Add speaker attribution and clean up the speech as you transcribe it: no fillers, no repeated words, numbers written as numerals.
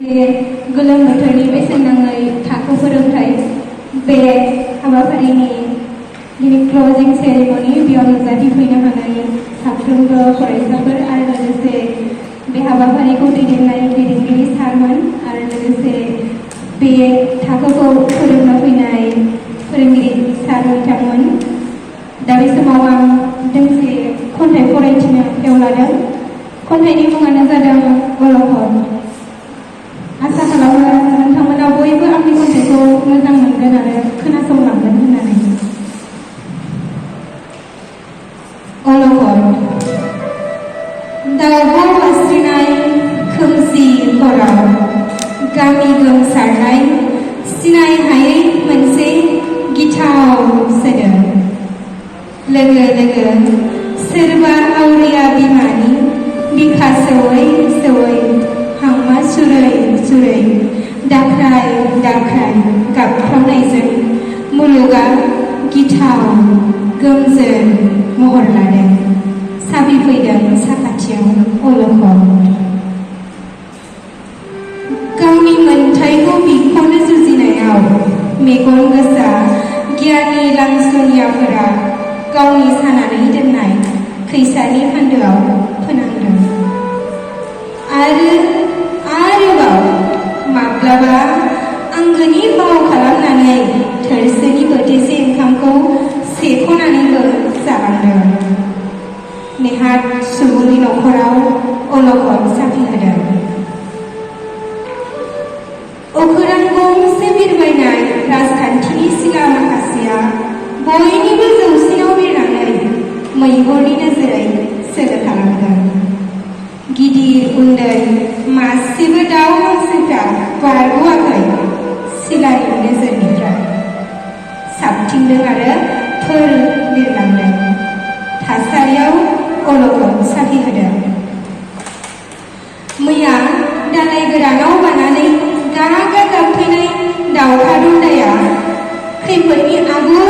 Speaker 1: गोलोम बोथोरनि बेसेन नाङै थाखो फोरोंथाय बे हाबाफारिनि दिनै क्लोजिं सेरेमनि बेयाव नुजाथिफैनो हानाय साफ्रोमबो फरायसाफोर आरो लोगोसे बे हाबाफारिखौ दैदेननाय दैदेनगिरि सारमोन आरो लोगोसे बे थाखोखौ फोरोंनो फैनाय फोरोंगिरि सार बिथांमोन। दा बे समाव आं दोंसे खन्थाइ फरायथिनो आखायाव लादों। खन्थाइनि मुङानो जादों अलखद। आसा खालामो नोंथांमोना बयबो आंनि खन्थाइखौ मोजां मोनगोन आरो खोनासंलांगोन होननानै। अलखद। दाउब' बास्रिनाय खोमसि हराव गामि गोमसारनाय सिनाय हायै मोनसे गिथाव सोदोब। लोगो लोगो सोरबा आवलिया बिमानि बिखा सौवै सौवै हांमा सुरै सुरै दाख्राय दाख्राय गाबख्रावनायजों मुलुगा गिथाव गोमजोर महर लादों। साफिफैदों साखाथियाव अलखद। गावनि मोनथायखौ बिख'नो जुजिनायाव मेगन गोसा गियानि लांसनियाफोरा गावनि सानानै दोननाय खैसानि खोन्दोआव फोनांदों। आरोबाव माब्लाबा आंगोनि फाव खालामनानै थोरसिनि बोथिसे ओंखामखौ सेख'नानैबो जालांदों। नेहाथ सुबुंनि न'खराव अलखद साफिहोदों। अखोरां गंसे बिरबायनाय राजखान्थिनि सिला माखासेया बयनिबो जौसिनाव बिरनानै मैहुरनि नोजोरै सोलो खालामदों। गिदिर उन्दै मासेबो दाउ हांसोफ्रा बारग'वाखै सिलानि नोजोरनिफ्राय। साबथिंदों आरो फोर बिरलांदों। थासारियाव अलखद साफिहोदों। मैया दालाइ गोरानाव बानानै गागा गाबफैनाय दाउखा दुन्दाया खैफोदनि आगुर